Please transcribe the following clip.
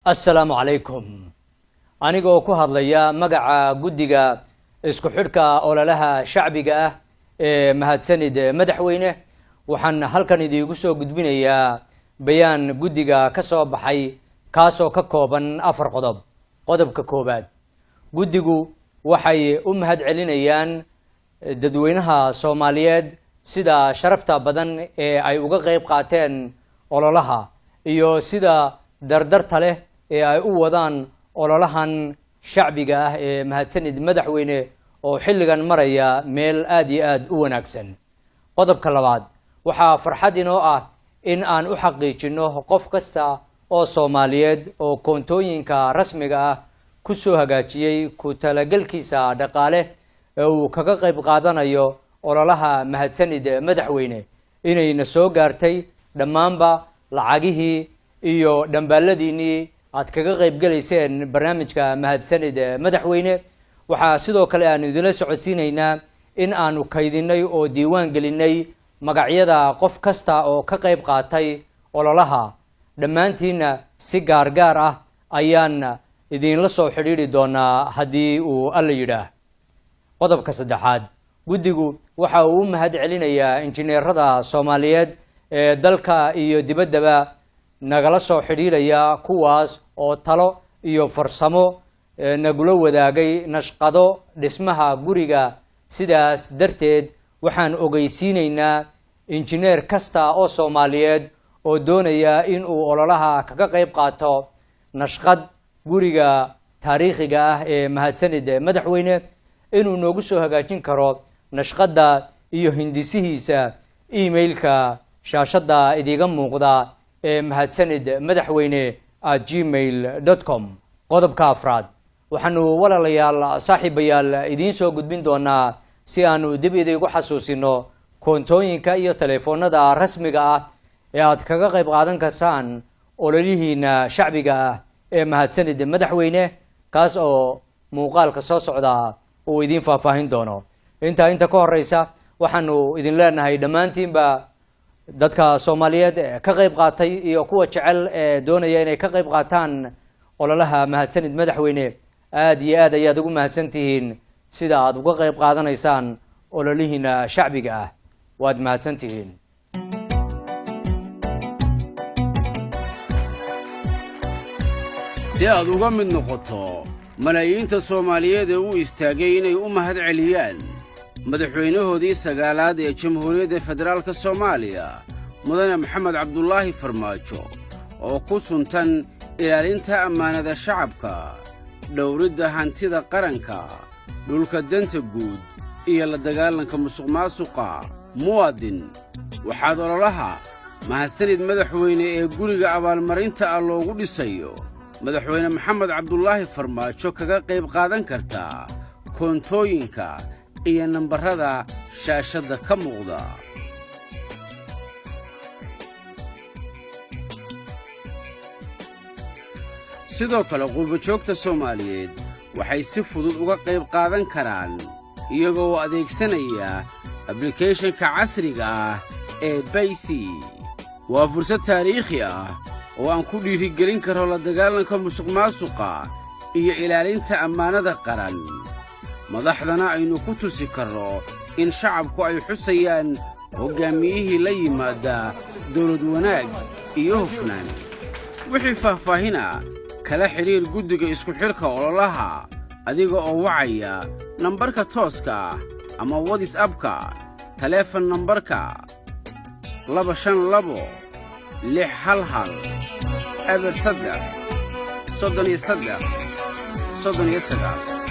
Assalaamu calaykum. Anigoo ku hadlaya magaca guddiga isku xidhka ololaha shacbiga ah ee Mahadsanid Madaxweyne, waxaan halkan idiigu soo gudbinayaa bayaan guddiga ka soo baxay, kaasoo ka kooban afar qodob. Qodobka koowaad, guddigu waxay u mahad celinayaan dadweynaha Soomaaliyeed sida sharafta badan ee ay uga qeyb qaateen ololaha iyo sida dardarta leh ee ay u wadaan ololahan shacbiga ah ee Mahadsanid Madaxweyne, oo xilligan maraya meel aada iyo aada u wanaagsan. Qodobka labaad, waxaa farxad inoo ah in aan u xaqiijino qof kasta oo Soomaaliyeed oo koontooyinka rasmiga ah ku soo hagaajiyey ku talagelkiisa dhaqaale ee uu kaga qayb qaadanayo ololaha Mahadsanid Madaxweyne inayna soo gaartay dhammaanba lacagihii iyo dhambaaladiinnii aad kaga qayb gelayseen barnaamijka Mahadsanid Madaxweyne. Waxaa sidoo kale aanu idinla socodsiinaynaa in aanu kaydinay oo diiwaan gelinay magacyada qof kasta oo ka qayb qaatay ololaha. Dhammaantiinna si gaar gaar ah ayaan idiinla soo xidhiidhi doonaa haddii uu Alla yidhaah. Qodobka saddexaad, guddigu waxa uu u mahad celinayaa injineerada Soomaaliyeed ee dalka iyo dibaddaba nagala soo xidhiidhaya, kuwaas oo talo iyo farsamo nagula wadaagay nashqado dhismaha guriga. Sidaas darteed, waxaan ogeysiinaynaa injineer kasta oo Soomaaliyeed oo doonaya in uu ololaha kaga qayb qaato nashqad guriga taariikhiga ah ee Mahadsanid Madaxweyne inuu noogu soo hagaajin karo nashqadda iyo hindisihiisa emailka shaashadda idiga muuqda ee mahadsanid madaxweyne@gmail.com. Qodobka afraad, waxaanu, walaalayaal, saaxiibayaal, idiin soo gudbin doonaa si aanu dib idiigu xasuusino koontooyinka iyo telefoonada rasmiga ah ee aad kaga qayb qaadan kartaan ololihiina shacbiga ah ee Mahadsanid Madaxweyne, kaas oo muuqaalka soo socda uu idiin faahfaahin doono. Intaa inta ka horeysa, waxaanu idin leenahay dhammaantiinba, dadka Soomaaliyeed ee ka qayb qaatay iyo kuwa jecel ee doonaya inay ka qayb qaataan ololaha Mahadsanid Madaxweyne, aada iyo aad ayaad ugu mahadsan tihiin sida aad uga qayb qaadanaysaan ololihiina shacbiga ah. Waad mahadsan tihiin. Si aad uga mid noqoto malaayiinta Soomaaliyeed ee u istaagay inay u mahad celiyaan madaxweynahoodii sagaalaad ee Jamhuuriyadda Federaalka Soomaaliya, Mudane Maxamed Cabdulaahi Farmaajo, oo ku suntan ilaalinta ammaanada shacabka, dhowridda hantida qaranka, dhulka danta guud iyo la dagaalanka musuqmaasuqa, muwaadin, waxaad ololaha Mahadsanid Madaxweyne ee guriga abaalmarinta ah loogu dhisayo Madaxweyne Maxamed Cabdulaahi Farmaajo kaga qayb qaadan kartaa koontooyinka iyo nambarrada shaashadda ka muuqda. Sidoo kale, qurbajoogta Soomaaliyeed waxay si fudud uga qayb qaadan karaan iyagoo adeegsanaya ablicathonka casriga ah ee Baysi. Waa fursad taariikhi ah oo aan ku dhiirigelin karo la dagaalanka musuqmaasuqa iyo ilaalinta ammaanada qaran, madaxdana aynu ku tusi karro in shacabku ay xusayaan hoggaamiyihii la yimaada dawlad wanaag iyo hufnaan. Wixii faahfaahina, kala xidhiir guddiga isku xidhka ololaha adiga oo wacaya nambarka tooska ah ama WhatsAppka taleefon nambarka 252 611 03 33 39.